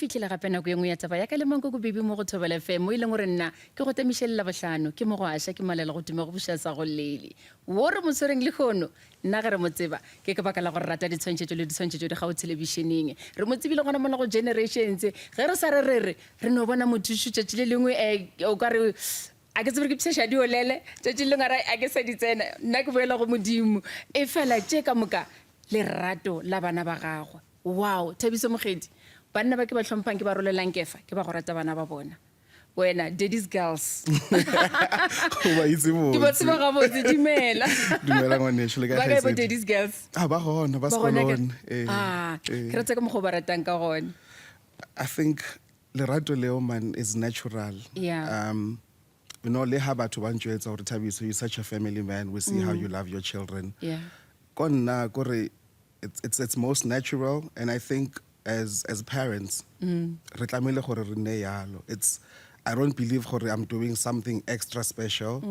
Fitlhile gape nako ye nngwe ya taba ya ka le Mankoko Baby mo go Thobela FM, mo e leng gore nna ke go tamišelela bohlano, ke mo go aša, ke malela go tuma go buša sa go llele. Wo re mo tshwereng lehono, nna ge re mo tseba, ke ka baka la go rata ditshwantšhetšo le ditshwantšhetšo di gao thelebišeneng. Re mo tsebile gona mola go Generations. Ge re sa re re re, re no bona mothušu tšatši le lengwe, o ka re a ke tsebe ke pšheša di olele, tšatši le lengwe a re a ke sa di tsena, nna ke boela go Modimo. Efela tše ka moka, lerato la bana ba gagwe. Wow, Thabiso Mokgethi, banna ba ke ba hlomphang ke ba rolelang kefa, ke ba go rata bana ba bona. Wena, daddy's girls. O ba itse botse. Ke ba tseba gabotse, dumela. Dumela ngwaneso, le kae Ba kae bo kgaitsedi? daddy's girls? Ah, ba gona, ba Ba gona ka- sekolong. Eh, Ah, eh. ke rata ka mokgwa o ba ratang ka gona. I think lerato leo man is natural. Yeah. Le ha batho ba ntjwetsa hore Thabiso, you're such a family man, we see how you love your children. Ko nna kore it's most natural, and I think as parents re tlamehile gore re nne yalo. It's I don't believe gore I'm doing something extra special.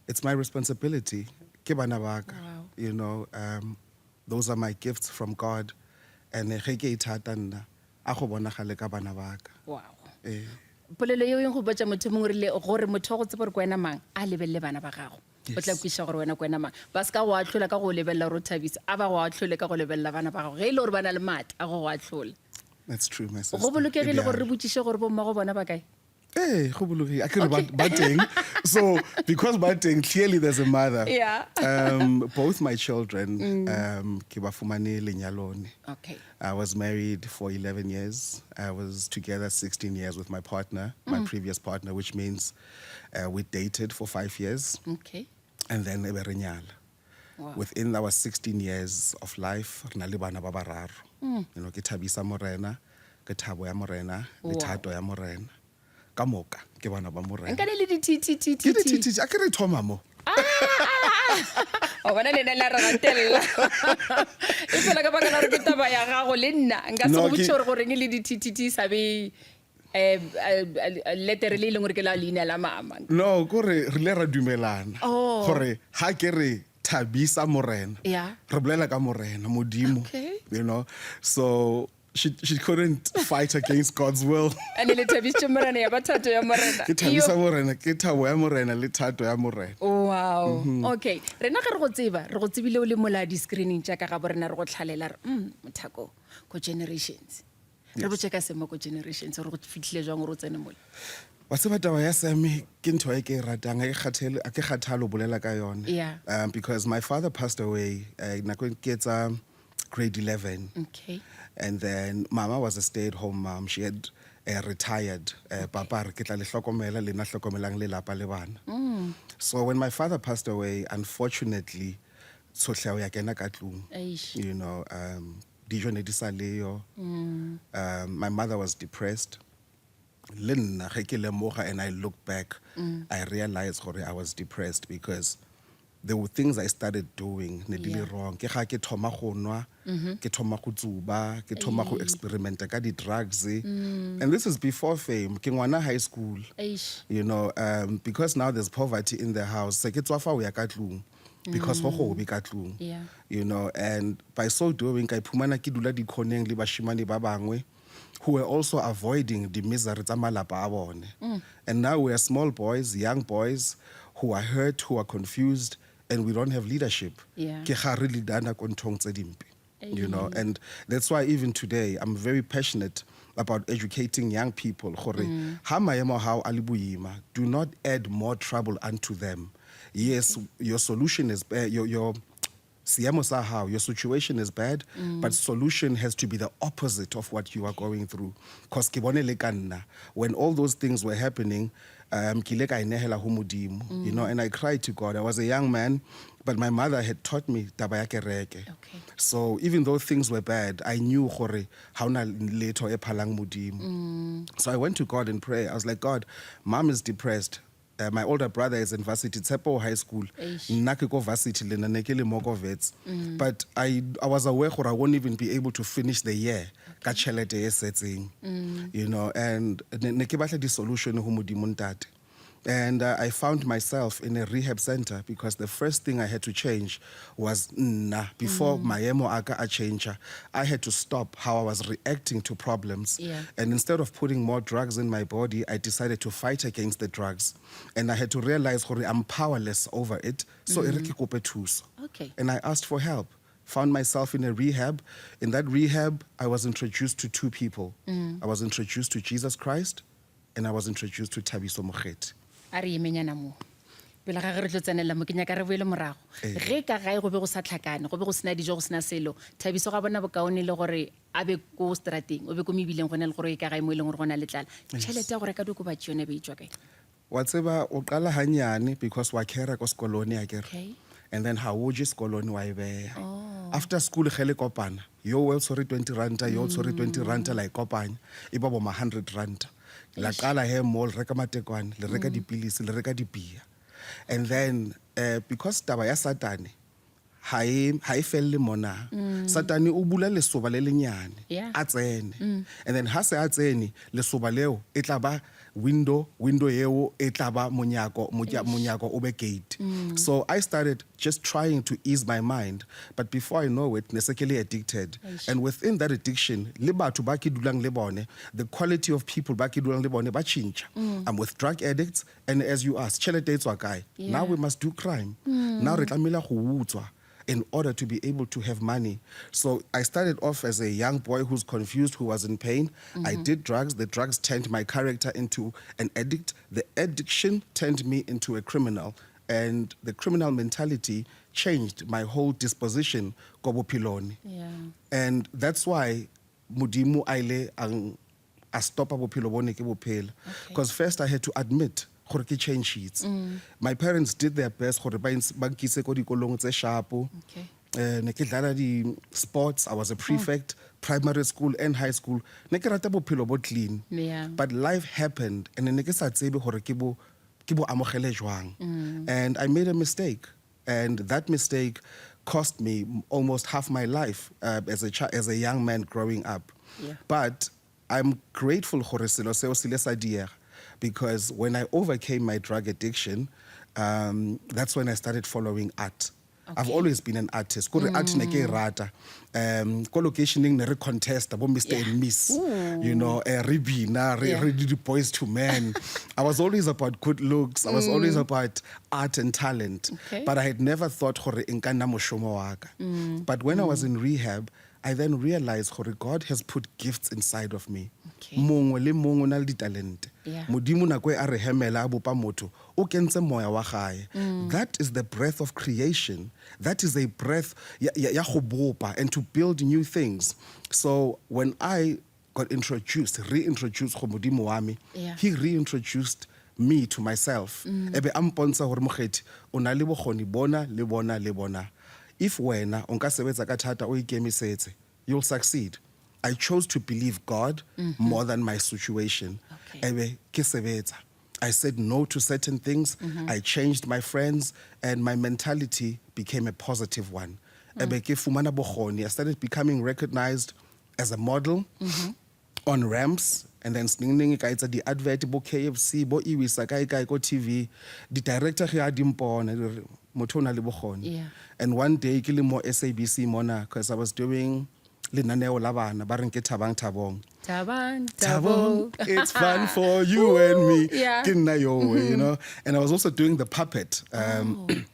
It's my responsibility. Ke bana ba ka. Those are my gifts from God, and ge ke ithata nna a go bonagale ka bana ba ka. Wow. Eh. Polelo eo e go botša motho mongwe rile gore motho wa go tseba gore ke wena mang, a lebelele bana ba gago. O tla kwešiša gore wena ke wena mang. Ba se ka go ahlola ka go lebelela gore o thabisa, a ba go ahlole ka go lebelela bana ba gago, ge e le gore ba na le maatla a go go ahlola. That's true, my sister. Go bolokegile gore re botšiše gore bommago bona ba kae? Ee, go bolokegile. A ke re ba teng. So, because ba teng, clearly there's a mother. Both my children, ke ba fumane lenyalone. I was married for 11 years. I was together 16 years with my partner, my previous partner, which means we dated for 5 years. And then e be re nyala. Wow. Within our 16 years of life, re na le bana ba bararo. Ke thabisa Morena, ke thabo ya Morena, le thato ya Morena. Ka moka, ke bana ba Morena. Nka le di T, T, T, T, Ke di T. T, T, T, a ke re thoma mo. O bona lena la re gatelela. E fela ka baka la gore ke taba ya gago le nna. Nka se No, go ke botšiše gore goreng le di T, T, T sa be letere le e leng gore ke la leina la mama. No, kore re ile ra dumelana. Oh. Gore ha ke re thabisa Morena. Yeah. Re bolela ka Morena, Modimo. Okay. So she couldn't fight against God's will. And le thabisitše Morena ya ba thato ya Morena. Ke thabisa Morena, ke thabo ya Morena le thato ya Morena. Wow. Okay. Rena ge re go tseba, re go tsebile o le mola di-screening tša ka ga bo rena re go tlhalela re, mothako ko Generations. Re botše ka semo ko Generations gore go fihlile jwang gore o tsene mola. Wa tseba taba ya Sammy ke ntho e ke e ratang, a ke kgathale ho bolela ka yone. Yeah. Because my father passed away, nako e ke etsa grade 11. Okay. And then mama was a stay-at-home mom. She had retired. Papa re ke tla le hlokomela, lena hlokomelang lelapa le bana. So when my father passed away, unfortunately, tshohleho ya kena ka tlung. Eish. Dijo ne di sa leyo. My mother was depressed. Le nna ge ke lemoga and I look back, I realize gore I was depressed because there were things I started doing ne di le wrong. Ke ga ke thoma go nwa, ke thoma go tsuba, ke thoma go experimenta ka di-drugs. And this is before fame. Ke ngwana high school. Eish. Because now there's poverty in the house. Se ke tswafa ho ya ka tlung. Because ho hobe ka tlung. Yeah. And by so doing, ka iphumana ke dula dikhoneng le bashimane ba bangwe who were also avoiding the misery tsa malapa a bone. And now we are small boys, young boys who are hurt, who are confused, and we don't have leadership. Yeah. Ke ga re leadana ko nthong tse dimpe. And that's why even today I'm very passionate about educating young people. Gore ha maemo a hao a le boima, do not add more trouble unto them. Yes, your solution is your seemo sa hao, your situation is bad, but solution has to be the opposite of what you are going through. Because ke bone le ka nna, when all those things were happening, ke ile ka inehela ho Modimo, and I cried to God. I was a young man, but my mother had taught me taba ya kereke. Okay. So even though things were bad, I knew gore ha hona letho e phalang Modimo. So I went to God in prayer. I was like, God, mom is depressed. My older brother is in varsity, Tshepo High School. Eish. Nna ke ko varsity le nna ne ke le mo ko Wits. But I was aware gore I won't even be able to finish the year ka tjhelete e setseng. And ne ke batla di-solution ho Modimo ntate. And I found myself in a rehab center because the first thing I had to change was nna. Before maemo a ka a change, I had to stop how I was reacting to problems. And instead of putting more drugs in my body, I decided to fight against the drugs. And I had to realize gore I'm powerless over it. So e re ke kope thuso. And I asked for help. Found myself in a rehab. In that rehab, I was introduced to two people. I was introduced to Jesus Christ and I was introduced to Thabiso Mokgethi. A re emenyana mo pele ga ge re tlo tsenela mo, ke nyaka re boele morago. Ge ka gae go be go sa tlhakane, go be go sena dijo, go sena selo, Thabiso ga bona bokaone le gore a be ko strateng, o be ko mebileng, go na le gore e ka gae mo e leng gore go na le tlala. Tšhelete ya go reka diokobatši yone be e tswa kae? Wa tseba, o qala hanyane because wa kera ko sekolong, akere? Okay. And then ha o je sekolong, wa e beya. After school ge le kopana, yo o tshwere 20 ranta, yo o tshwere 20 ranta, la e kopanya, e ba bo ma 100 ranta. La qala he mo le reka matekwane, le reka dipilisi, le reka dipia. And then because taba ya Satane ha e felle mona. Satane o bula lesoba le lenyane, a tsene. And then ha se a tsene, lesoba leo e tla ba window, window eo e tla ba monyako, monyako o be gate. So I started just trying to ease my mind, but before I know it, ne se ke le addicted. Eish. And within that addiction, le batho ba ke dulang le bone, the quality of people ba ke dulang le bone ba tjhentjha. I'm with drug addicts, and as you ask, tjhelete e tswa kae? Now we must do crime. Now re tlamehile go utswa in order to be able to have money. So I started off as a young boy who's confused, who was in pain. I did drugs. The drugs turned my character into an addict. The addiction turned me into a criminal. And the criminal mentality changed my whole disposition ko bophelong. And that's why Modimo a ile a stopa bophelo bo ne ke bophela. Because first I had to admit gore ke change sheets. My parents did their best gore ba nkise ko dikolong tse sharp. Ne ke dlala di sports. I was a prefect, primary school and high school. Ne ke rata bophelo bo clean. But life happened and ne ke sa tsebe gore ke bo amogele jwang. And I made a mistake, and that mistake cost me almost half my life as a young man growing up. But I'm grateful gore selo seo se ile sa diega, because when I overcame my drug addiction, that's when I started following art. I've always been an artist. Kore art ne ke e rata. Ko locationeng ne re contesta bo Mr. and Miss. Re bina, re do the Boys to Men. I was always about good looks. I was always about art and talent. But I had never thought gore nka nna moshomo wa ka. But when I was in rehab, I then realized gore God has put gifts inside of me. Mongwe le mongwe o na le ditalente. Modimo nako e a re hemela, a bopa motho, o kentse moya wa gae. That is the breath of creation. That is a breath ya go bopa and to build new things. So when I got introduced, reintroduced go Modimo wa me, he reintroduced me to myself. Ebe a mpontsha gore, Mokgethi, o na le bokgoni bona le bona le bona. If wena o nka sebetsa ka thata, o ikemisetse, you'll succeed. I chose to believe God more than my situation. Ebe ke sebetsa. I said no to certain things. I changed my friends and my mentality became a positive one. Ebe ke fumana bokgoni. I started becoming recognized as a model on ramps, and then senengeng ka etsa di-advert bo KFC, bo Iwisa, kae kae ko TV. Di-director ge a di mpona, di re, motho o na le bokgoni. And one day ke le mo SABC mona, because I was doing lenaneo la bana ba reng ke Thabang Thabong. Thabang. Thabong, Thabong. it's fun for you and me. Ke nna yo. And I was also doing the puppet. And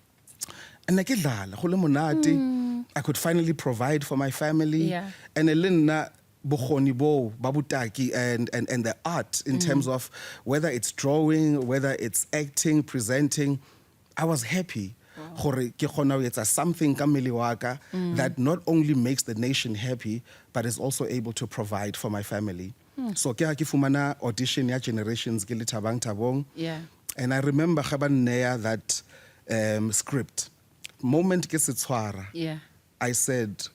ne ke dlala go le monate. I could finally provide for my family. And le nna bokgoni bo ba botaki and the art in terms of whether it's drawing, whether it's acting, presenting, I was happy gore ke kgona ho etsa something ka mmele wa ka that not only makes the nation happy but is also able to provide for my family. So ke ha ke fumana audition ya Generations ke le Thabang Thabong. And I remember ga ba nneya that script, moment ke se tshwara, I said,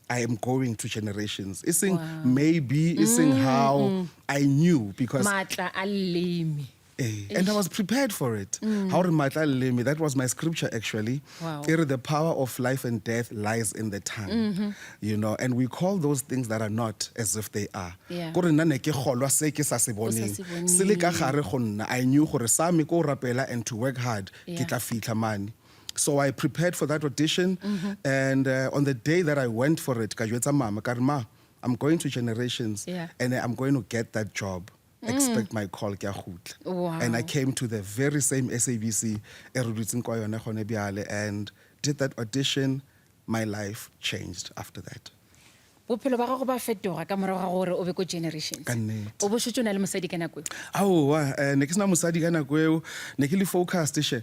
I am going to Generations. It's saying maybe, it's saying how I knew because Maatla a leleme. And I was prepared for it. Ha o re matla a leleme, that was my scripture actually. E re the power of life and death lies in the tongue. And we call those things that are not as if they are. Kore nna ne ke kgolwa se ke sa se boneng. Se boneng. Se le ka gare go nna. I knew gore sa me ko rapela and to work hard ke tla fitlha mane. So I prepared for that audition, and on the day that I went for it, ka jwetsa mama, ka re, "Ma, I'm going to Generations and I'm going to get that job. Expect my call, ke a kgutla." And I came to the very same SABC e re dutseng kwa yone gone bjale and did that audition. My life changed after that. Bophelo ba gago ba fetoga ka morago ga gore o be ko Generations. Ka nnete. O bo šetše o na le mosadi ka nako eo? Aowa, ne ke sena mosadi ka nako eo. Ne ke le focused she.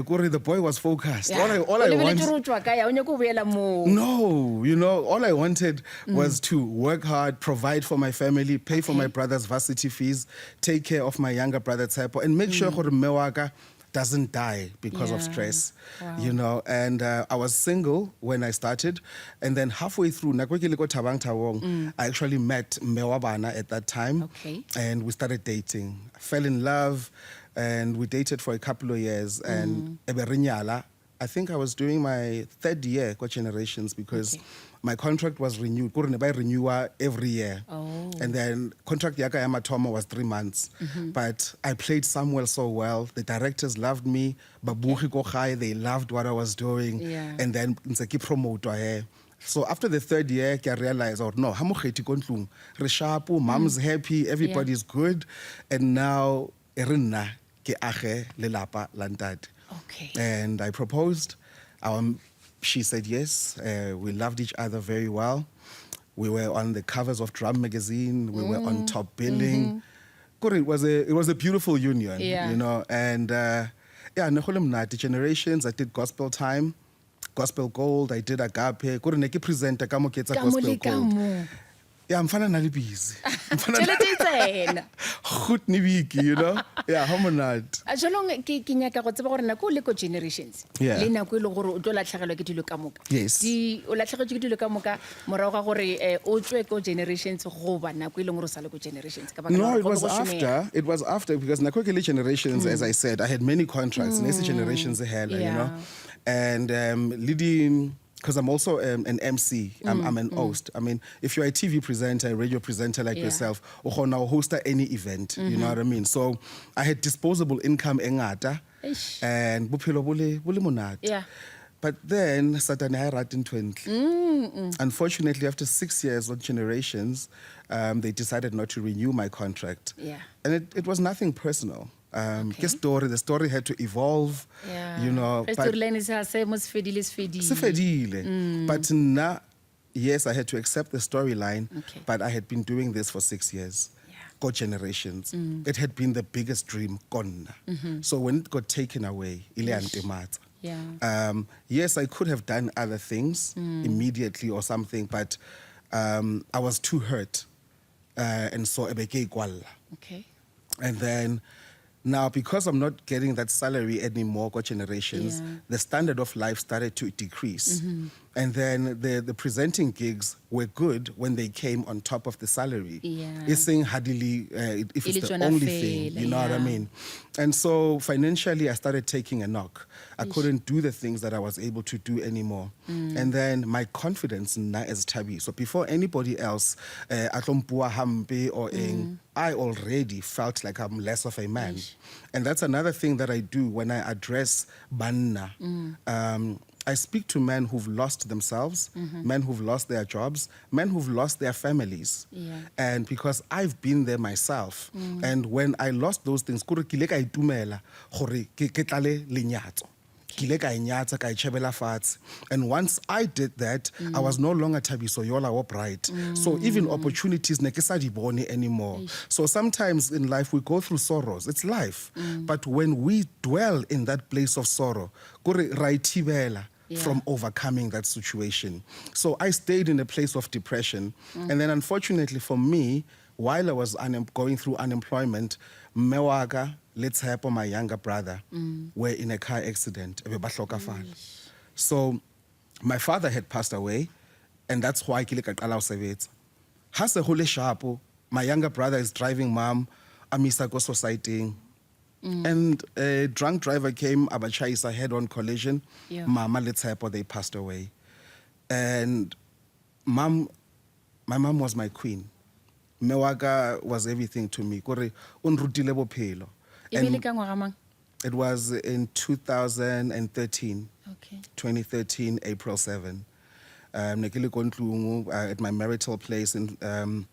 Kore the boy was focused. All O I lebeletse want gore o tswa kae, a o nyako o boela moo? No, all I wanted was to work hard, provide for my family, pay for my brother's varsity fees, take care of my younger brother Tshepo, and make sure gore mme wa ka doesn't die because of stress. And I was single when I started, and then halfway through, nako e ke le ko Thabang Thabong, I actually met mme wa bana at that time, and we started dating. Fell in love, and we dated for a couple of years, and e be re nyala. I think I was doing my third year ko Generations because my contract was renewed. Kore ne ba e renewa every year. And then contract ya ka ya mathomo was 3 months. But I played Samuel so well. The directors loved me. Babugi ko gae, they loved what I was doing. And then ntse ke promotwa he. So after the third year, ke a realize, oh no, ha mokgethi ko ntlong, re sharp, mom's happy, everybody's good. And now, e re nna ke age lelapa la ntate. And I proposed. She said yes. We loved each other very well. We were on the covers of Drum magazine. We were on top billing. Kore, it was a beautiful union, you know. And yeah, ne go le monate. Generations. I did Gospel Time, Gospel Gold. I did Agape. Kore ne ke presenter ka mo ke etsa Ka mo Gospel le ka Gold. mo. Yeah, mfana na le busy. Mfana Tšhelete e tsena. Goed ne wiki. Yeah, ha monate. A jwanong ke nyaka go tseba gore nako o le ko Generations le nako e leng gore o tlo latlhegelwa ke dilo ka moka, o latlhegetswe ke dilo ka moka morago ga gore o tswe ko Generations, goba nako e leng gore o sa le ko Generations ka baka la No, gore it go be was go šomega? After. It was after because nako ke le Generations, as I said, I had many contracts. Mm. Generations hela. And leading, because I'm also an MC, I'm an host. I mean, if you're a TV presenter, a radio presenter like yourself, o kgona ho hosta any event, you know what I mean? So I had disposable income e ngata, Eish. And bophelo bo le monate. But then Satane ha e rate ntho e ntle. Unfortunately, after 6 years on Generations, they decided not to renew my contract. And it was nothing personal. Ke story, the story had to evolve, Ge but storyline se se mo se fedile, se fedile. Se fedile. But nna, yes, I had to accept the storyline, but I had been doing this for 6 years. Ko Generations. It had been the biggest dream ko nna. So when it got taken away, ile ya ntematsa. Yes, I could have done other things immediately or something, but I was too hurt. And so e be ke ikwalla. And then now, because I'm not getting that salary anymore, ko Generations, the standard of life started to decrease. And then the presenting gigs were good when they came on top of the salary. It's saying hardly if E le it's the tsona only thing, fela, you know what I mean? And so financially, I started taking a knock. I couldn't do the things that I was able to do anymore. And then my confidence nna as Thabiso. So before anybody else, a tlo mpua hampe or eng, I already felt like I'm less of a man. And that's another thing that I do when I address banna. I speak to men who've lost themselves, men who've lost their jobs, men who've lost their families. And because I've been there myself. And when I lost those things, kore ke ile ka itumela gore ke tlale lenyatso. Ke ile ka inyatsa, ka itjhebela fatshe. And once I did that, I was no longer Thabiso yola wa bright. So even opportunities ne ke sa di bone anymore. So sometimes in life we go through sorrows. It's life. But when we dwell in that place of sorrow, kore ra ithibela from overcoming that situation. So I stayed in a place of depression. And then unfortunately for me, while I was going through unemployment, mme wa ka le Tshepo, my younger brother, were in a car accident. E be ba hlokafala. So my father had passed away, and that's why ke ile ka qala ho sebetsa. Ha se ho le sharp, my younger brother is driving mom, a mo isa ko society. And a drunk driver came, a ba tjhaisa, head on collision. Mama le Tshepo, they passed away. And mom, my mom was my queen. Mme wa ka was everything to me. Kore o nrutile bophelo. E be le And ka ngwaga mang? it was in 2013. 2013, April 7. Ne ke le ko ntlong, at my marital place, and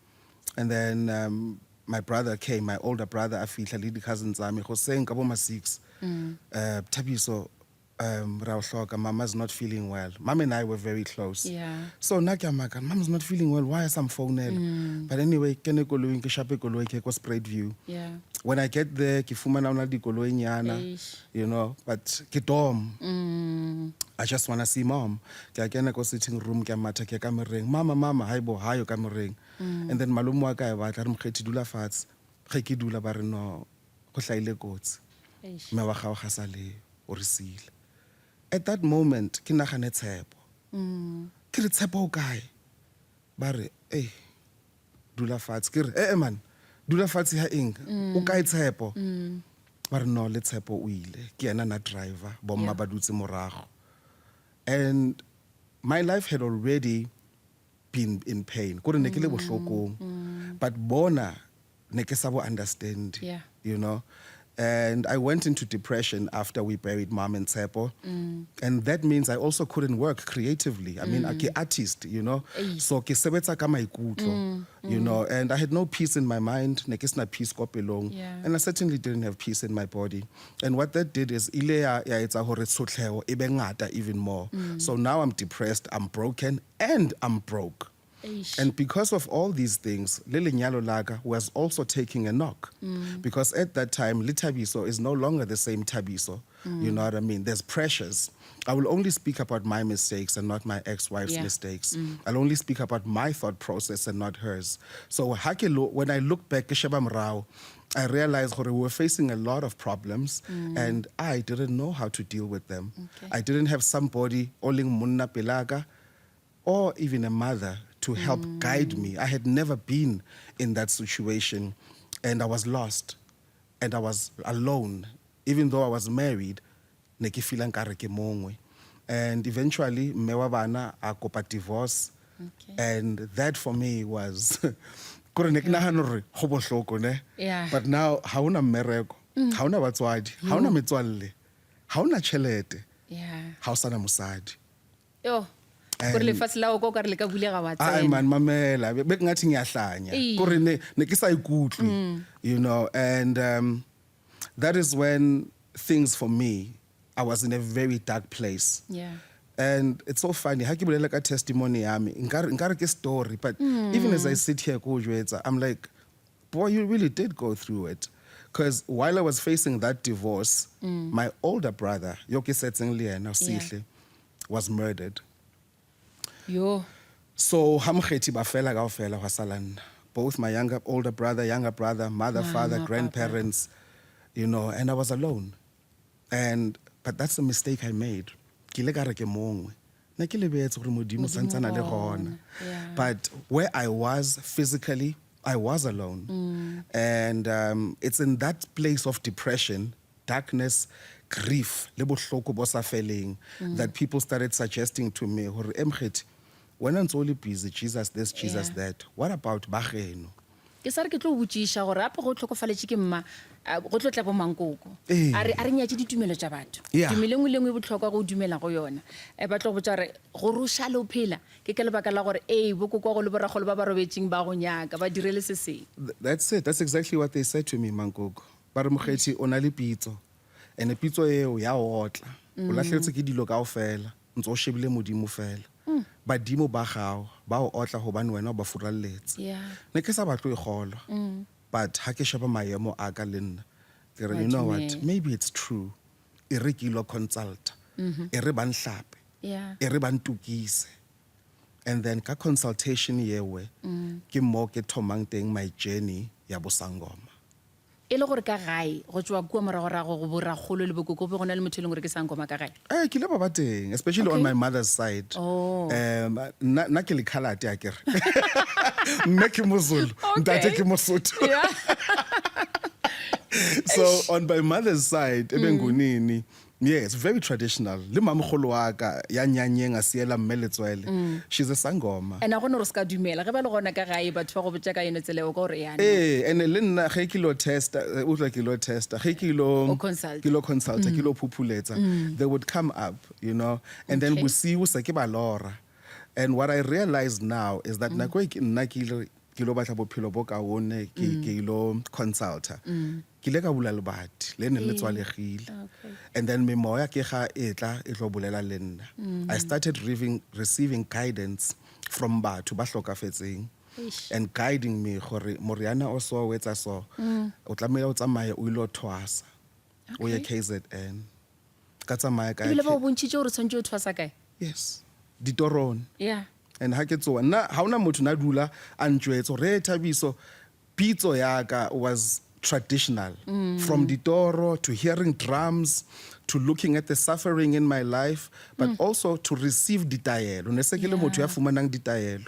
then my brother came, my older brother, a fihla le di-cousin tsa me goseng ka bo ma 6. Thabiso, ra o hloka, mama's not feeling well. Mom and I were very close. So nna ke a makala, mom's not feeling well, why a sa mfounela? But anyway, ke kene koloing, ke shape koloi, ke ye ko Spruitview. When I get there, ke fumana o na le dikoloinyana, Eish. But ke dom. I just wanna see mom. Ke a kena ko sitting room, ke a matha, ke ya kamoreng. Mama, mama, haibo, hayo kamoreng. And then malome wa ka e batla, re Mokgethi dula fatshe. Ge ke dula ba re no, go hlahile kotsi. Eish. Mme wa gago ga sa le, o re siile. At that moment, ke nagane Tshepo. Ke re Tshepo o kae? Ba re, ei, dula fatshe. Ke re, eh, eh, man, dula fatshe ha eng? O kae Tshepo? Ba re no, le Tshepo o ile. Ke yena na driver, bomma ba dutse morago. And my life had already been in pain. Kore ne ke le bohlokong. But bona ne ke sa bo understand. You know? And I went into depression after we buried Mom and Tshepo. And that means I also couldn't work creatively. I mean, ke artist, you know. Ei. So ke sebetsa ka maikutlo, you know. And I had no peace in my mind. Ne ke sena peace ko pelong. And I certainly didn't have peace in my body. And what that did is ile ya etsa hore tshotleho e be ngata even more. So now I'm depressed, I'm broken, and I'm broke. Eish. And because of all these things, le lenyalo la ka was also taking a knock. Because at that time, le Thabiso is no longer the same Thabiso. You know what I mean? There's pressures. I will only speak about my mistakes and not my ex-wife's mistakes. I'll only speak about my thought process and not hers. So ha ke lo, when I look back, ke sheba morao, I realized gore we were facing a lot of problems and I didn't know how to deal with them. I didn't have somebody o leng monna pelaka or even a mother to help guide me. I had never been in that situation and I was lost and I was alone. Even though I was married, ne ke feel nkare ke mongwe. And eventually, mme wa bana a kopa divorce. And that for me was kore ne ke nahana hore go bohloko, ne? But now, ha hona mmereko, ha hona batswadi, ha hona metswalle, ha hona tjhelete, ha o sana mosadi. Yo. Gore lefatshe la o ka re le ka bulega wa Ai tsena. man, mamela, be ke ngathi ngiyahlanya. Ee. Kore ne ke sa ikutlwe, you know, and that is when things for me, I was in a very dark place. And it's so funny, ha ke bolela ka testimony ya me, nkare ke story, but even as I sit here ko jwetsa, I'm like, boy, you really did go through it. Because while I was facing that divorce, my older brother, yo ke setseng le yena, Sihle, was murdered. Yo. So ha Mokgethi ba fela kaofela hwa sala nna. Both my younger, older brother, younger brother, mother, Mama, father, papa. Grandparents, and I was alone. But that's the mistake I made. Ke ile ka re ke mongwe. Ne ke lebetse gore Modimo Modimo santsana le o gona. Gona. But where I was physically, I was alone. And it's in that place of depression, darkness, grief, le bohloko bo sa feleng, that people started suggesting to me, hore, Mokgethi, wena ntse o le busy, Jesus this, Jesus that. What about ba geno? Ke sa re ke tlo botšiša gore gape go tlhokofaletše ke mma, a, go tlo tla bo mankoko. Ee. A re nyatše ditumelo tša batho. Tumelo e nngwe le nngwe e bohlokwa go dumela go yona. Ba tlo go botša gore gore o šale o phela ke ka lebaka la gore ee bokokwago le boragolo ba ba robetseng ba go nyaka ba direle se sengwe. That's it. That's exactly what they said to me, mankoko. Ba re Mokgethi o na le pitso. And pitso eo ya otla. O lahlehetswe ke dilo kaofela. Ntse o shebile Modimo fela. Badimo ba gago ba o otla hobane wena o ba furalletse. Ne ke sa batle ho e kgolwa. But ha ke sheba maemo a ka le nna, ke re, Wa you know what? dumela. Maybe it's true. E re ke ilo consult. E re ba nhlape. E re ba ntukise. And then ka consultation yewe, ke mo ke thomang teng my journey ya bosangoma. E le gore ka gae go tswa kua moragorago go boragolo le bokoko be go na le motho e leng gore ke sangoma ka gae? Eh, ke ile ba ba teng, especially on my mother's side. Nna ke lekhalate akere. Mme ke Mozulu, ntate ke Mosotho. So on my mother's side, ebengunini, yes, very traditional. Le mamogolo wa ka ya nyanyeng a siela mme letswele. She's a sangoma. And a gone gore se ka dumela ge ba le gona ka gae, batho ba go botsa ka yone tsela eo ka gore yana. Eh, and le nna ge ke lo testa, utlwa, ke lo testa, ge ke lo O consult. Ke lo consulta, ke lo phuphuletsa, they would come up, and then bosiu se ke ba lora. And what I realize now is that nako e ke nna ke ile ke lo batla bophelo bo kaone, ke ilo consulta, ke ile ka bula lebati le ne le tswalegile. And then memoya ke ga e tla e tlo bolela le nna. I started receiving guidance from batho ba hlokafetseng Eish. and guiding me gore moriana o so o etsa so, o tlamehile o tsamaye o ile o thwasa, o ye KZN. Ka tsamaya ka ya Ebile ba o bontšhitše gore tshwanetse o thwasa kae? Yes, ditorone. And ha ke tsoa nna, ha ona motho na dula a ntjwetse gore, "Hey, Thabiso." Pitso ya ka was traditional, from ditoro to hearing drums to looking at the suffering in my life, but also to receive ditaelo. Ne se ke le motho ya fumanang ditaelo,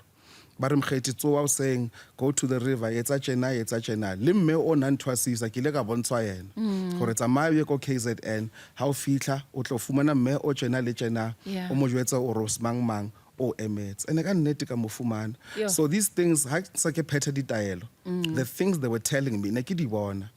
ba re, "Mokgethi, tsoa hoseng, go to the river, etsa tjena, etsa tjena." Le mme o na nthwasisa, ke ile ka bontshwa yena gore tsamaya o ye ko KZN, ha o fitlha o tlo fumana mme o tjena le tjena, o mo jwetsa o re o mang mang o emetse. Ene ka nnete ka mo fumana. Yo. So these things, ha se ke phetha ditaelo, the things they were telling me, ne ke di bona,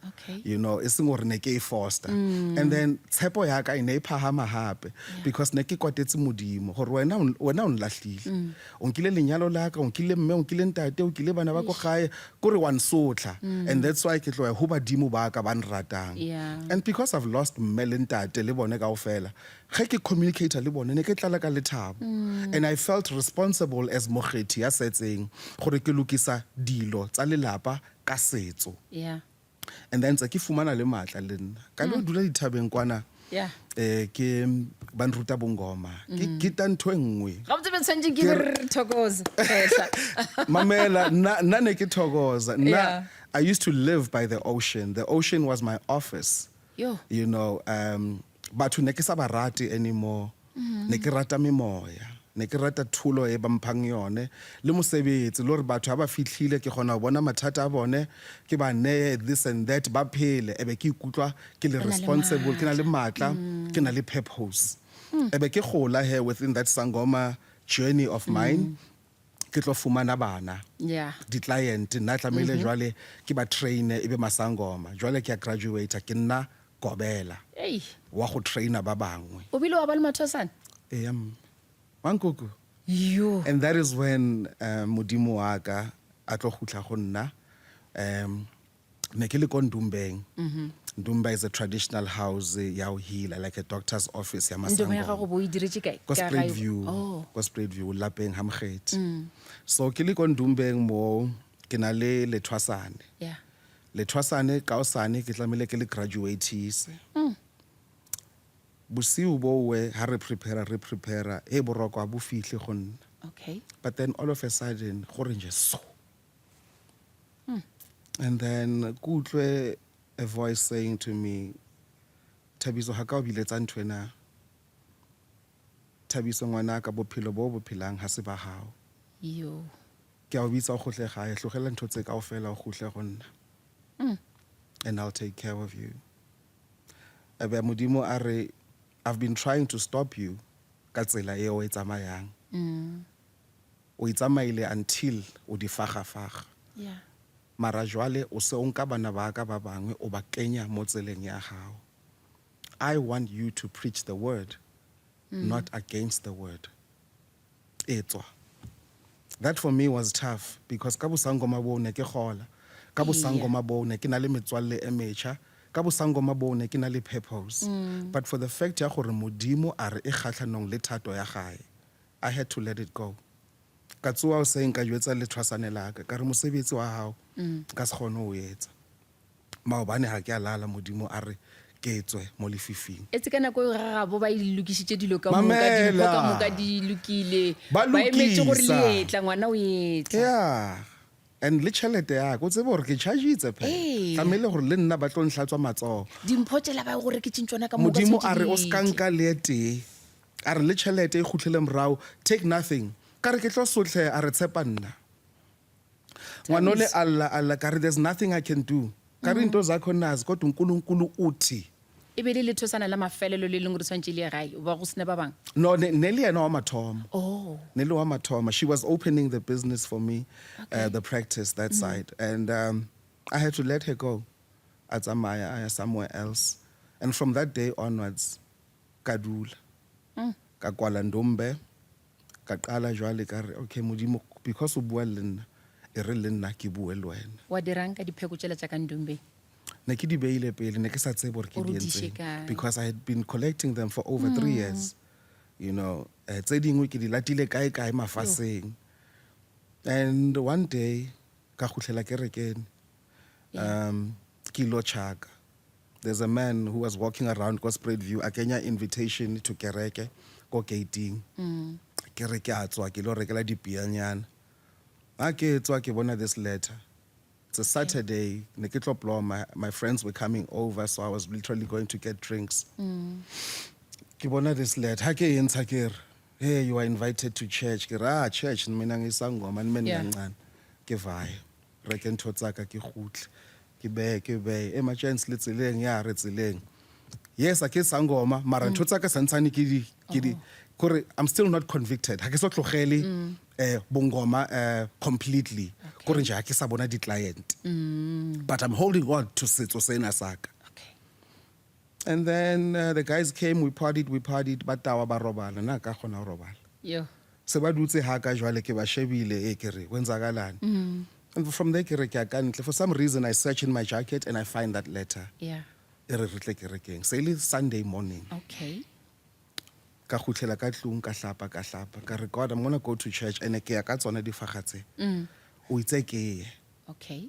e seng gore ne ke e foster. And then tshepo ya ka e ne e phahama hape, because ne ke kwatetse Modimo gore wena o nlahlile, o nkile lenyalo la ka, o nkile mme, o nkile ntate, o nkile bana ba ko gae, kore wa nsotla. And that's why ke tloya ho badimo ba ka ba nratang. And because I've lost mme le ntate le bone kaofela, ge ke communicate le bone, ne ke tlala ka lethabo. And I felt responsible as mokgethi ya setseng gore ke lokisa dilo tsa lelapa ka setso. And then tse ke fumana le matla le nna ka lo dula dithabeng kwana. Ke ba nruta bongoma, ke kita ntho e nngwe. Gabotse be tshwanetse ke be re thokoze kgetlha. Mamela, nna ne ke thokoza nna. I used to live by the ocean. The ocean was my office. Yo. Batho ne ke sa ba rate anymore, ne ke rata memoya, ne ke rata thulo e ba mphang yone le mosebetsi, le gore batho ha ba fitlhile ke kgona ho bona mathata a bone, ke ba neye this and that, ba phele, ebe ke ikutlwa ke le O na le responsible, ke na le matla, ke na le purpose. Ebe ke gola here within that sangoma journey of mine, ke tlo fumana bana, di-client. Nna tlamehile jwale ke ba traine e be masangoma. Jwale ke a graduate, ke nna gobela Ei. wa go traina ba bangwe. O bile wa ba le mathwasane? Ee, mme wankoko. Yo. And that is when Modimo wa ka a tlo gutla go nna. Ne ke le ko Ndumbeng. Ndumba is a traditional house ya ho healer, like a doctor's office ya Ndomo ya masangoma. gago bo o e diretse kae? Ko Ka gae- Spruitview. Oh. Ko Spruitview, lapeng ha Mokgethi. So ke le ko Ndumbeng mo, ke na le lethwasane. Lethwasane kaosane ke tlamehile ke le graduateise. Bosiu bowe ha re prepare, re prepare, e boroko ha bo fihle go nna. But then all of a sudden gore nje so, and then ke utlwe a voice saying to me, "Thabiso, ha ka o biletsa nthwena. Thabiso ngwana ka, bophelo bo bo phelang ha se ba hao." Yo. "Ke a o bitsa o kgutle gae, tlogela ntho tse kaofela, o kgutle go nna, and I'll take care of you." Ebe Modimo a re, "I've been trying to stop you ka tsela eo e tsamayang. O e tsamaile until o di fagafaga. Mara jwale o se o nka bana ba ka ba bangwe, o ba kenya mo tseleng ya hao. I want you to preach the word, not against the word. Etswa." That for me was tough, because ka bosangoma bo ne ke gola. Ka bosangoma bo ne ke na le metswalle e metjha. Ka bosangoma bo ne ke na le purpose. But for the fact ya gore Modimo a re e kgatlhanong le thato ya gae, I had to let it go. Ka tsoa hoseng, ka jwetsa lethwasane la ka, ka re, "Mosebetsi wa hao ka se kgone ho o etsa. Maobane ha ke a lala, Modimo a re ke tswe mo lefifing." Etse ka nako eo gagabo ba e lokišitše dilo ka moka, dimpho ka Mamela. moka di lokile. Ba Ba emetse gore lokisa. le etla, ngwana o etla. Yeah. And le tšhelete ya ka, o tsebe gore ke chargeitse phela. Ee. Tlamehile gore le nna ba tlo nhlatswa matsoho. Dimpho tsela ba go reketseng tsona ka moka Modimo tshwanetse a re di o ska tle. nka le e tee. A re le tšhelete e kgutlele morao, take nothing. Ka re ke tlo sotlhe, a re tshepa nna. Ngwanole alla alla, ka re there's nothing I can do. Ka re into zakho nazi kodwa uNkulunkulu uthi. E be le lethosana la mafelelo le leng gore tshwanetse le ye gae ba go sena ba bangwe. No, ne le yena wa mathomo. Oh. Ne le wa mathomo. She was opening the business for me, the practice that side, and I had to let her go. A tsamaya a ya somewhere else, and from that day onwards, ka dula. Ka kwala ndombe, ka qala jwale ka re okay Modimo, because o bua le nna, e re le nna ke bue le wena. Wa dirang ka dipheko tšela tša ka ndombeng? Ne ke di beile pele, ne ke sa tsebe gore ke Gore di o di iše entseng, kae. Because I had been collecting them for over 3 years. Tse dingwe ke di latile kae kae mafaseng. And one day ka kgutlela kerekeng, ke ilo tjhaka. There's a man who was walking around ko View, a kenya invitation to kereke ko gating. Ke re ke a tswa ke lo rekela dipianyana. Ha ke tswa ke bona this letter. It's a Saturday, ne ke tlo blow, my friends were coming over, so I was literally going to get drinks. Ke bona this letter, ha ke e ntsha ke re, "Hey, you are invited to church." Ke re, "Ah, church, mina ngisangoma, nime Yeah. kancane." Ke vaya. Reke ntho tsaka ke kgutle. Ke beye, ke beye. Emergency le tseleng, ya re tseleng. Yes, a ke sangoma, mara ntho tsaka santsane ke di kore I'm still not convicted. Ha ke so tlogele bongoma completely. Kore nje ha ke sa bona di client. But I'm holding on to setso sena saka. And then the guys came, we partied, ba tawa ba robala, nna ka kgona ho robala. Yo. Se ba dutse ha ka jwale ke ba shebile e ke re kwenzakalani. And from there ke re ke ya ka ntle. For some reason I search in my jacket and I find that letter. E re re tle kerekeng. Se e le Sunday morning. Ka kgutlela ka tlung, ka hlapa, ka hlapa. Ka re, "God, I'm gonna go to church and ke ya ka tsona difaga tse. O itse ke ye.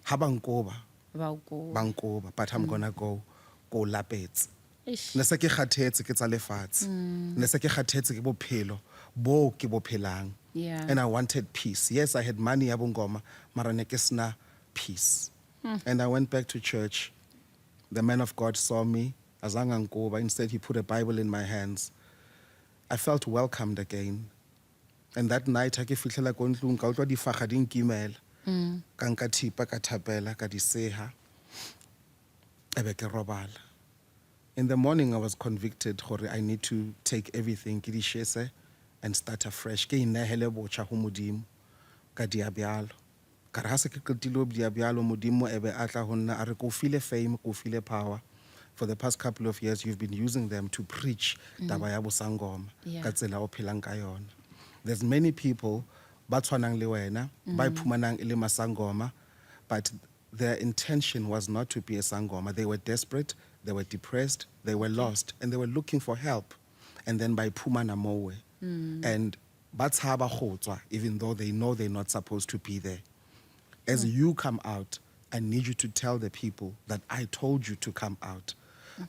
Ha ba nkoba, Ba o ko. ba nkoba, but I'm gonna go." Ko lapetse. Eish. Ne se ke kgathetse ke tsa lefatshe, ne se ke kgathetse ke bophelo bo ke bo phelang. And I wanted peace. Yes, I had money ya bongoma, mara ne ke sena peace. And I went back to church. The man of God saw me, azange ankoba. Instead, he put a Bible in my hands. I felt welcomed again. And that night ha ke fihlela ko ntlong, ka utlwa difaga di nkimela. Ka nka thipa, ka thapela, ka di seha, ebe ke robala. In the morning I was convicted gore I need to take everything, ke di shese and start afresh, ke inehele botjha ho Modimo. Ka dia bjalo, ka re ha se ke qetile ho dia bjalo, Modimo ebe a tla ho nna a re, "Ko file fame, ko file power. For the past couple of years you've been using them to preach taba ya bosangoma ka tsela o phelang ka yona. There's many people ba tshwanang le wena ba iphumanang e le masangoma, but their intention was not to be a sangoma. They were desperate, they were depressed, they were lost, and they were looking for help, and then ba iphumana mowe and ba tshaba go tswa, even though they know they're not supposed to be there. As you come out, I need you to tell the people that I told you to come out."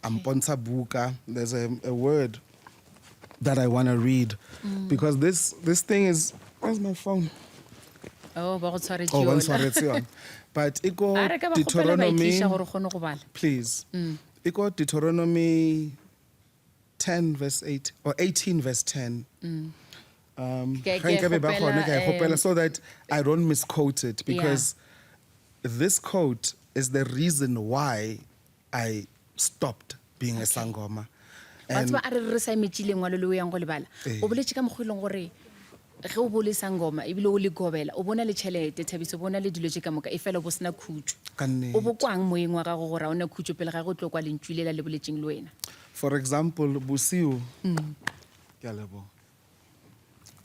A mpontsha buka. There's a word that I want to read because this thing is, where's my phone? Oh, ba go tshwaretse Oh, ba yona. ntshwaretse yona. But iko A re ka ba kgopela ba e Deuteronomy tliša gore o kgone go bala. Please. Iko Deuteronomy 10 verse 8 or 18 verse 10. Ke Ga nkabe ba kgopela, kgone, ke a e kgopela so that I don't misquote it, because this quote is the reason why I stopped being a sangoma. Wa tseba, a re re sa emetše lengwalo le o yang go lebala. Ee. O boletse ka mokgwa e leng gore ge o bo le sangoma ebile o le gobela, o bona le tšhelete, Thabiso, o bona le dilo tše ka moka, e fela o bo sena khutšo. Ka nnete. O bo kwang moyeng wa gago gore ga ona khutšo pele ga go tlo kwa lentšu lela le boletseng le wena? For example, bosiu, ke a leboha.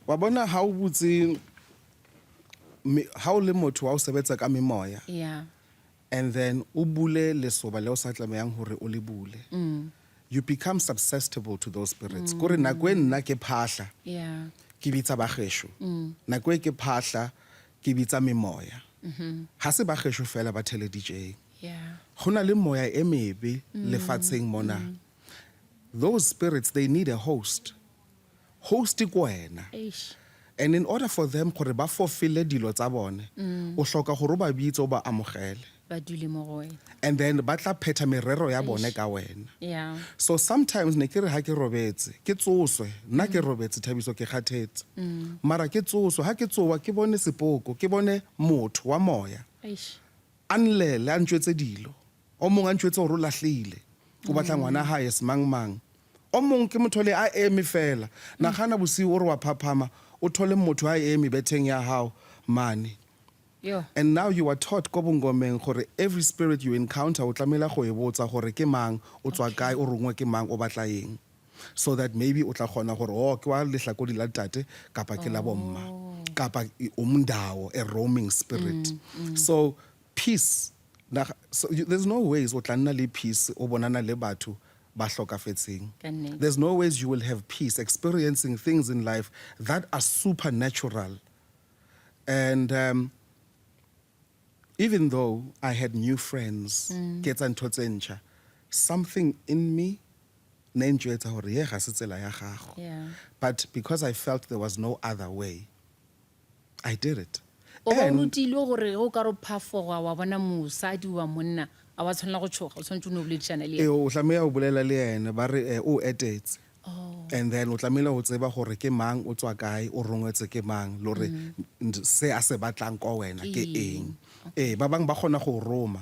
Wa bona ha o butse ha o le motho wa o sebetsa ka memoya and then o bule lesoba le o sa tlamehang hore o le bule, you become susceptible to those spirits. Kore nako e nna ke phahla, ke bitsa bagesho, nako e ke phahla ke bitsa memoya, ha se bagesho fela ba theleditšeng. Go na le moya e mebe lefatsheng mona. Those spirits, they need a host. Host ke wena. Eish. And in order for them gore ba fulfille dilo tsa bone, o hloka gore o ba bitse, o ba amogele, Ba dule mo go wena. And then ba tla phetha merero ya bone ka wena. So sometimes ne ke re ha ke robetse ke tsoswe, nna ke robetse, Thabiso, ke kgathetse, mara ke tsoswe. Ha ke tsowa ke bone sepoko, ke bone motho wa moya Eish. a nlele, a ntjwetse dilo. O mongwe a ntšwetse gore o lahlehile, o batla ngwana hae semang mang. O mongwe ke motho le a eme fela. Nagana bosiu o re wa phaphama, o thole motho a eme betheng ya hao mane. Yo. And now you are taught ko bongomeng gore every spirit you encounter o tlamehile go e botsa gore ke mang, o tswa kae, o rongwe ke mang, o batla eng. So that maybe o tla kgona gore, oh, ke wa lehlakodi la ntate kapa ke la bomma. Kapa o mondao, a roaming spirit. So peace, so there's no ways o tla nna le peace o bonana le batho ba hlokafetseng. Ka nnete. There's no ways you will have peace experiencing things in life that are supernatural. And even though I had new friends, ke etsa ntho tse ntjha, something in me ne ntjwetsa hore ye ga se tsela ya gago. But because I felt there was no other way, I did it. O ba o And rutilwe gore ge o ka re phafoga wa bona mosadi wa monna, a wa tshwanela go tshoga, o tshwanetse o no boledišana le Ee, ena. o tlameha ho bolela le yena, ba re o etetse. Oh. And then o tlamehile ho tseba gore ke mang, o tswa kae, o rongwetse ke mang, le hore se a se batlang ko wena ke Ke eng. Ee, ba bang ba kgona go roma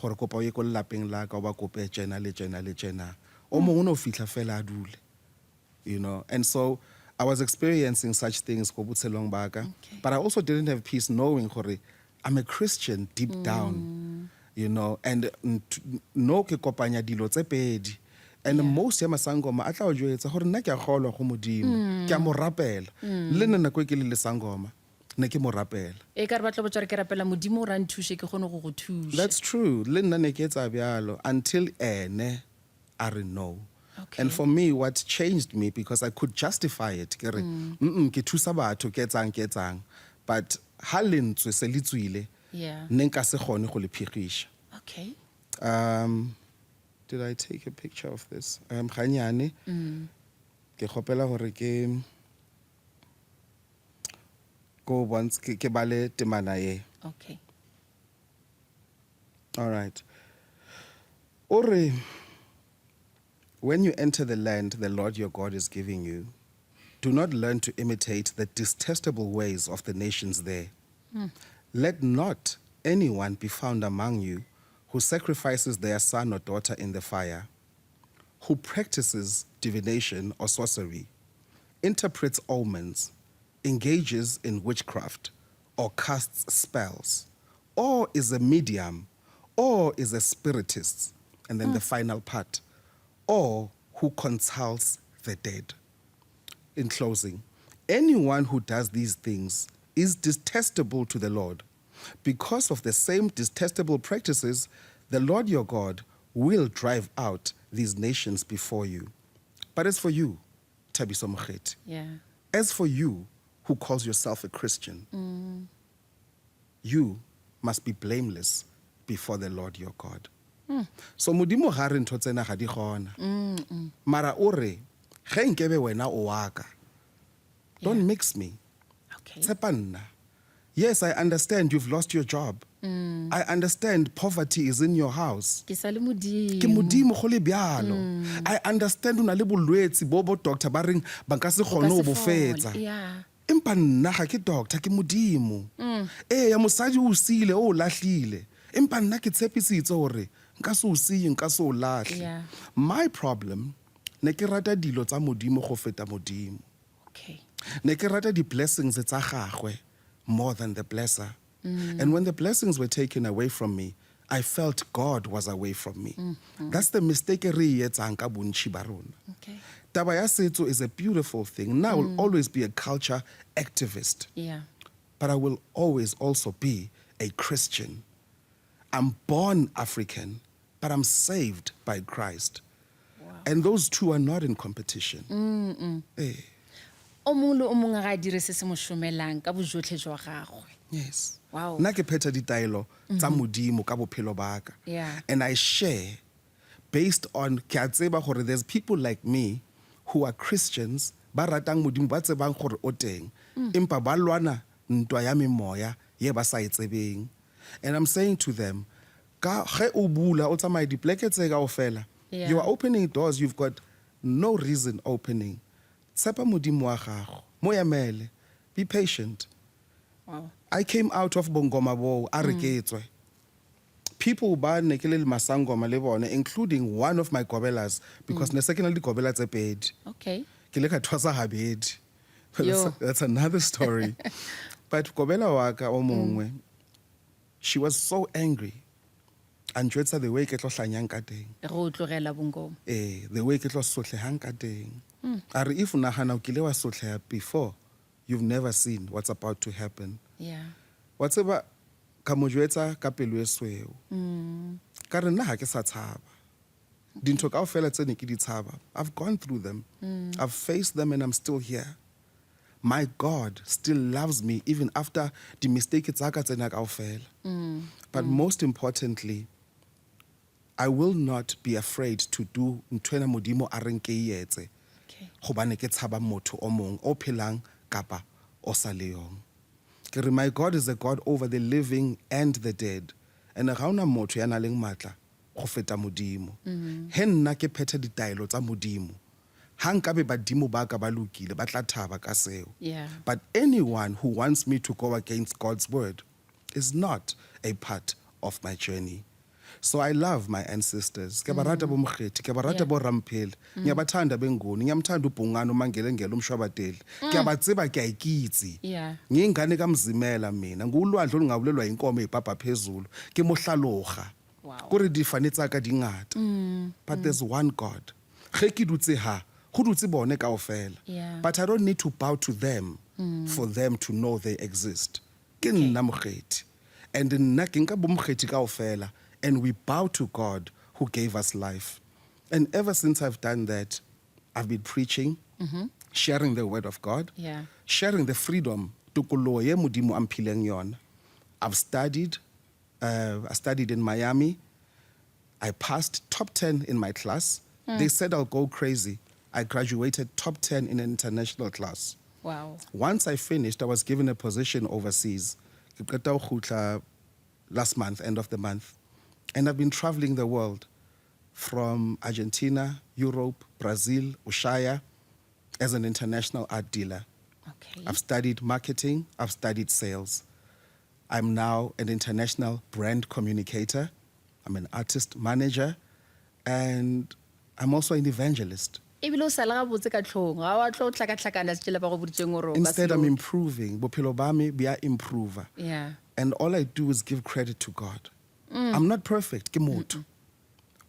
gore kopa o ye ko lelapeng la ka, o ba kope tjena le tjena le tjena. O mongwe o no fihla fela a dule. And so I was experiencing such things ko botshelong ba ka. Okay. But I also didn't have peace knowing gore I'm a Christian deep down, and no ke kopanya dilo tse pedi. And most ya masangoma a tla o jwetsa gore nna ke a kgolwa go Modimo, ke a mo rapela. Le nna nako e ke le le sangoma, ne ke mo rapela. E ka re batla botsa gore ke rapela Modimo o ra nthuse ke kgone go go thuša. That's true. Le nna ne ke etsa bjalo until ene a re no. Okay. And for me, what changed me, because I could justify it, ke re, ke thusa batho, ke etsang, ke etsang. But ha lentswe se le tswile, ne nka se kgone go le phigisha. Okay. Did I take a picture of this? Ganyane, ke kgopela hore ke go once ke bale temana ye. Okay. All right. Ore, when you enter the land the Lord your God is giving you, do not learn to imitate the detestable ways of the nations there. Let not anyone be found among you who sacrifices their son or daughter in the fire, who practices divination or sorcery, interprets omens, engages in witchcraft, or casts spells, or is a medium, or is a spiritist. And then the final part, or who consults the dead. In closing, anyone who does these things is detestable to the Lord. Because of the same detestable practices, the Lord your God will drive out these nations before you. But as for you, Thabiso Mokgethi, as for you who calls yourself a Christian, you must be blameless before the Lord your God. So Modimo ga re ntho tsena ga di gona. Mara o re, ge nkebe wena o wa ka, don't mix me. Okay. Tshepa nna. Yes, I understand you've lost your job. I understand poverty is in your house. Ke sa le Modimo. Ke Modimo go le bjalo. I understand o na le bolwetse bo bo doctor ba reng ba nka se kgone ho bo fetsa. Empa nna ga ke doctor, ke Modimo. Ee, ya mosadi o siile, o lahlile. Empa nna ke tshepisitse hore nka se o siye, nka se o lahle. My problem, ne ke rata dilo tsa Modimo go feta Modimo. Okay. Ne ke rata di-blessings tsa gagwe more than the blesser. And when the blessings were taken away from me, I felt God was away from me. That's the mistake re e etsang ka bontši ba rona. Okay. Taba ya setso is a beautiful thing. Now I will always be a culture activist. But I will always also be a Christian. I'm born African, but I'm saved by Christ. Wow. And those two are not in competition. O mongwe le o mongwe ga a dire se se mo šomelang ka bojotlhe jwa gagwe. Yes. Wow. Nna ke phetha ditaelo tsa Modimo ka bophelo ba ka. And I share based on ke a tseba gore there's people like me who are Christians ba ratang Modimo, ba tsebang gore o teng, empa ba lwana ntwa ya memoya ye ba sa e tsebeng. And I'm saying to them, ka ge o bula o tsamaya dipleke tse kaofela, you are opening doors you've got no reason opening. Tshepa Modimo wa gago, mo emele, be patient. Wow. I came out of bongoma bo a re ke tswe. People ba ne ke le masangoma le bone, including one of my gobelas, because ne se ke na le digobela tse pedi. Ke le ka thwasa habedi. But Yo. that's another story. But gobela wa ka o mongwe, she was so angry. A njwetsa the way ke tlo hlanyang ka teng. Go tlogela bongoma. Eh, the way ke tlo sotlehang ka teng. A re if o nagana o kile wa sotleha before, you've never seen what's about to happen. Wa tseba, ka mo jwetsa ka pelo e sweu. Ka re nna ha ke sa tshaba. Dintho kaofela tse ne ke di tshaba, I've gone through them. I've faced them and I'm still here. My God still loves me even after the mistake tsa ka tsena kaofela. But most importantly, I will not be afraid to do nthwena Modimo a reng ke e etse. Gobane ke tshaba motho o mong o phelang kapa o sa leyong. Ke re my God is a God over the living and the dead. And ga ona motho ya nang le matla go feta Modimo. He nna ke phetha ditaelo tsa Modimo, ha nkabe badimo ba ka ba lokile, ba tla thaba ka seo. But anyone who wants me to go against God's word is not a part of my journey. So I love my ancestors. Ke ba rata bo Mokgethi, ke ba rata bo Ramphele. Ngiyabathanda benguni, ngiyamthanda uBhungane uMangelengele umshwabadeli. Ke a ba tseba, ke a ikitse. Ngiyingane kaMzimela mina, ngulwandle olungawulelwa inkomo ezibhabha phezulu. Ke mohlaloga. Kore difane tsa ka di ngata. But there's one God. Ge ke dutse ha, go dutse bone kaofela. But I don't need to bow to them for them to know they exist. Ke nna Mokgethi. And nna ke nka bo Mokgethi kaofela, and we bow to God who gave us life. And ever since I've done that, I've been preaching, sharing the word of God, sharing the freedom, tokoloho ye Modimo a mphileng yona. I studied in Miami. I passed top 10 in my class. They said I'll go crazy. I graduated top 10 in an international class. Once I finished, I was given a position overseas. Ke qeta ho kgutla last month, end of the month. And I've been traveling the world from Argentina, Europe, Brazil, Oshaya, as an international art dealer. I've studied marketing, I've studied sales. I'm now an international brand communicator. I'm an artist manager, and I'm also an evangelist. Ebile o sala gabotse ka tlhong, ga wa tlo tlhakatlhakana setšela ba go boditseng gore o ka se Instead, I'm loke. Improving. Bophelo ba me bo ya improve. And all I do is give credit to God. I'm not perfect, ke motho.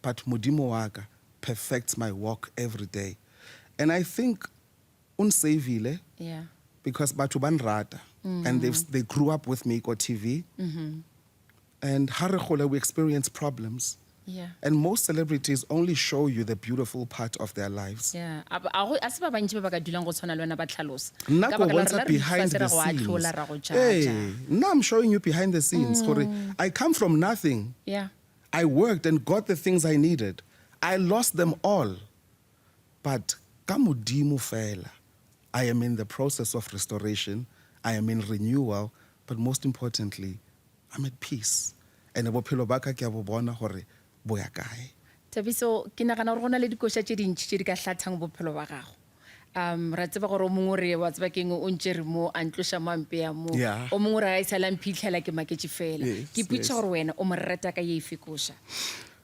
But Modimo wa ka perfects my walk every day. And I think o nsavile because batho ba nrata and they grew up with me ko TV. And ha re gola, we experience problems. And most celebrities only show you the beautiful part of their lives. Yeah, a se ba bantši ba ba ka dulang go tshwana le wena ba tlhalosa. Nna Ka ko baka la bontsha gore la re behind dutse the fatshe ra go scenes. ahlola, ra go Hey, judge. now I'm showing you behind the scenes. Gore I come from nothing. I worked and got the things I needed. I lost them all. But ka Modimo fela, I am in the process of restoration. I am in renewal. But most importantly, I'm at peace. And bophelo ba ka ke a bo bona hore bo ya kae. Thabiso, ke nagana gore go na le dikoša tše dintši tše di ka hlathang bophelo ba gago. Ra tseba gore o mongwe o re, wa tseba keng, o ntšere mo, a ntloša mo, a mpeya mo. O mongwe o re, a e sale a mphitlhela ke maketše fela. Ke ipotšiša gore wena o mo reta ka ye efe koša,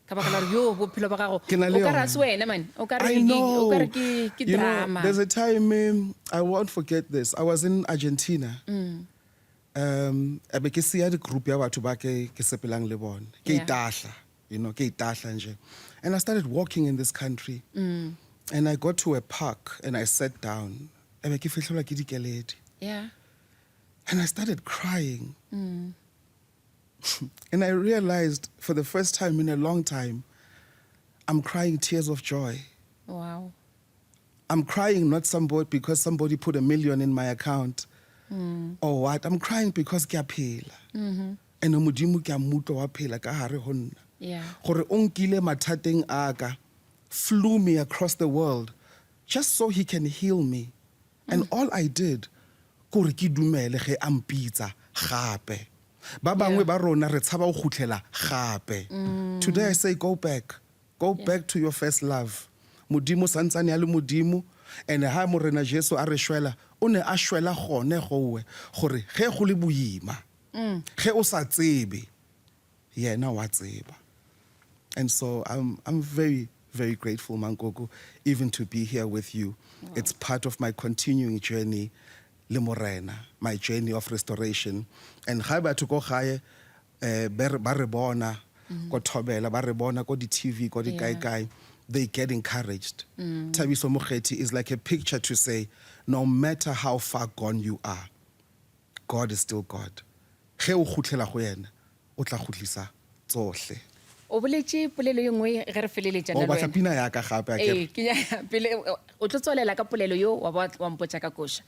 ka baka la gore yo bophelo ba gago Ke na le o ka re a yona. se wena man, o ka re I know. O ka re ke You know, drama. there's a time, I won't forget this. I was in Argentina. A be ke siya di group ya batho ba ke sepelang le bona. Ke itahla, ke itahla nje. And I started walking in this country. And I got to a park and I sat down. A be ke fihlelwa ke dikeledi. And I started crying. And I realized for the first time in a long time, I'm crying tears of joy. I'm crying not somebody because somebody put 1 million in my account or what. I'm crying because ke a phela. And Modimo ke a mmutlwa wa phela ka hare ho nna. Gore o nkile mathateng a ka, flew me across the world just so he can heal me. And all I did kore ke dumele ge a mpitsa gape. Ba bangwe ba rona re tshaba ho kgutlela gape. Today I say go back. Go back to your first love. Modimo santsane a le Modimo, and ha Morena Jesu a re shwela, o ne a shwela gone gowe gore ge go le boima, ge o sa tsebe, Yena wa tseba. And so I'm very, very grateful, Mankoko, even to be here with you. Wow. It's part of my continuing journey le Morena, my journey of restoration. And ga batho ko gae ba re bona ko thobela, ba re bona ko di TV, ko di kae kae, they get encouraged. Thabiso Mokgethi is like a picture to say, no matter how far gone you are, God is still God. Ge o kgutlela go yena, o tla kgutlisa tsohle. O boletše polelo ye nngwe ge re feleletša O nna le batla wena. pina ya ka gape, a ke re? Ee, ke nyaka pele o tlo tswalela ka polelo yo wa ba wa mpotša ka koša.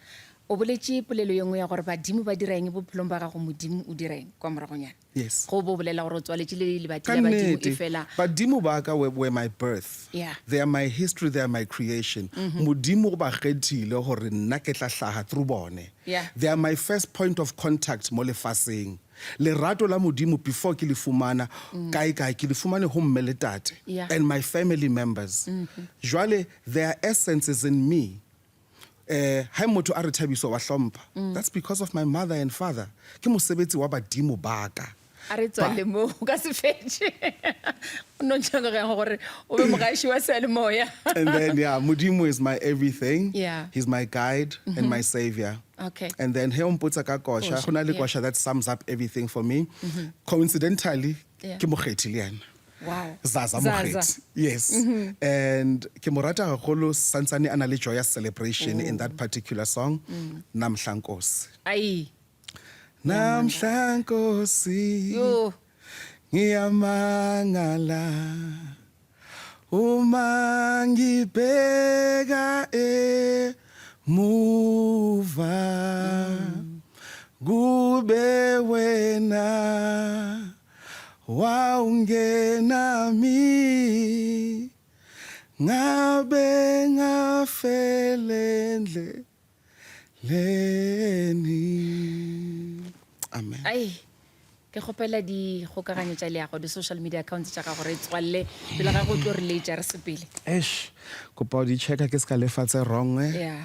O boletše polelo ye nngwe ya gore badimo ba dira eng bophelong ba gago, Modimo o dira eng kwa moragonyana. Yes. Go bo bolela gore o tswaletše le lebati Ka la badimo e nnete. fela. Badimo ba ka were my birth. They are my history, they are my creation. Modimo o ba kgethile gore nna ke tla hlaha through bone. They are my first point of contact mo lefaseng. Lerato la Modimo before ke le fumana kae kae, ke le fumane ho mme le tate and my family members. Jwale their essence is in me. Ha motho a re Thabiso wa hlompha, that's because of my mother and father. Ke mosebetsi wa badimo ba ka. A re tswalle mo, o ka se fetše. O no ntšha go gore o be mogaši wa seyalemoya. And then, yeah, Modimo is my everything. He's my guide and my savior. And then he o mpotsa ka kosha, Kosha, go na le yeah. kosha that sums up everything for me. Coincidentally, ke Mokgethi le yena. Wow. Zaza Zaza. Mokgethi. Yes. And ke mo rata haholo santsane a na le joyous celebration in that particular song, Namhla Nkosi. Ai. Namhla Nkosi. Yo. Ngiyamangala. Uma ngibheka emuva. Kube wena wawungenami, ngabe ngafele endleleni. Amen. Ai, ke kgopela dikgokaganyo tša leago, di-social media accounts tša gago, re tswalle pele ga go tlo re letša re sepele. Eish, kopa o di checka ke ska lefa tse wrong, eh.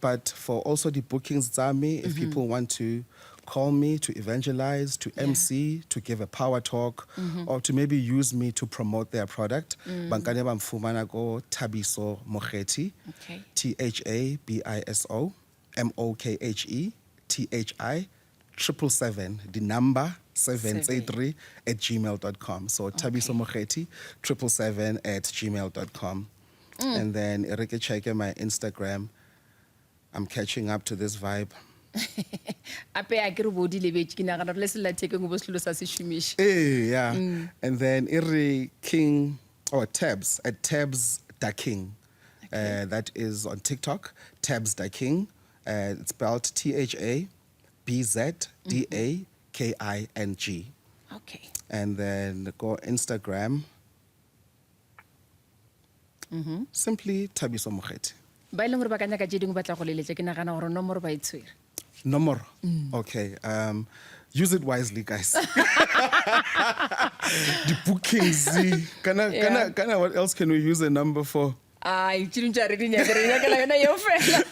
But for also the bookings tsa me, if people want to call me to evangelize, to MC, to give a power talk, or to maybe use me to promote their product, bankane ba mfumana ko Thabiso Mokgethi, T H A B I S O M O K H E T H I triple seven, the number seven Seven. three at gmail dot com. So Thabiso Mokgethi triple seven at gmail dot com. And then Erike check my Instagram. I'm catching up to this vibe. Ape a ke re bo di lebetse, ke nagana gore le sellathekeng o bo selo sa se šomiše. Yeah. And then Iri King or Tabs at Tabs Da King. That is on TikTok, Tabs Da King. It's spelled T H A B Z D A K I N G. And then go Instagram. Simply Thabiso Mokgethi. Ba e leng gore ba ka nyaka tše dingwe ba tla go leletša, ke nagana gore nomoro ba e tshwere. Nomoro? Okay. Use it wisely, guys. The bookings. Kana, what else can we use a number for? Ai, tše dingwe tša re di nyake, re nyakela yona yeo fela.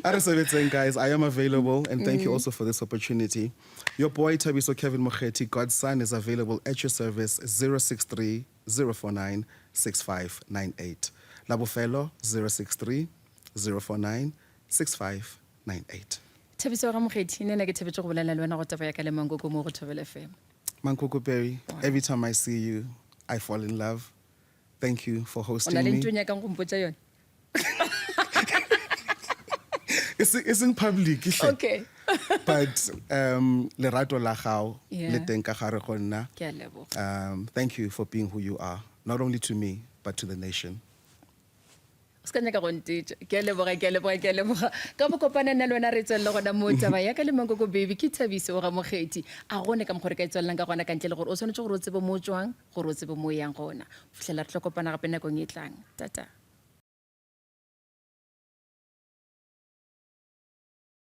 A re sebetseng, guys. I am available, and thank you also for this opportunity. Your boy Thabiso Kevin Mokgethi, God's son, is available at your service, 063 049 6598. La bofelo, 063 049 6598. Thabiso ga Mokgethi, nna ke thabetse go bolela le wena go taba ya ka le Mankoko mo go Thobela FM. Mankoko Berry, Wow. every time I see you, I fall in love. Thank you for hosting O na le me. ntho o nyakang go mpotsa yone? It's in public, hle. But lerato la gao le teng ka gare go nna. Ke a leboga. Thank you for being who you are, not only to me, but to the nation. O se ka nyaka go ntetša. Ke a leboga, ke a leboga, ke a leboga. Ka bo kopana nna le wena re tswelele gona mo taba ya ka le Mankoko Baby, ke Thabiso o ga Mokgethi. A gone ka mokgwa re ka e tswelelang ka gona ka ntle le gore o tshwanetse gore o tsebe mo o tswang, gore o tsebe mo o yang gona. Go fihlela re tlo kopana gape nakong e tlang. Tata.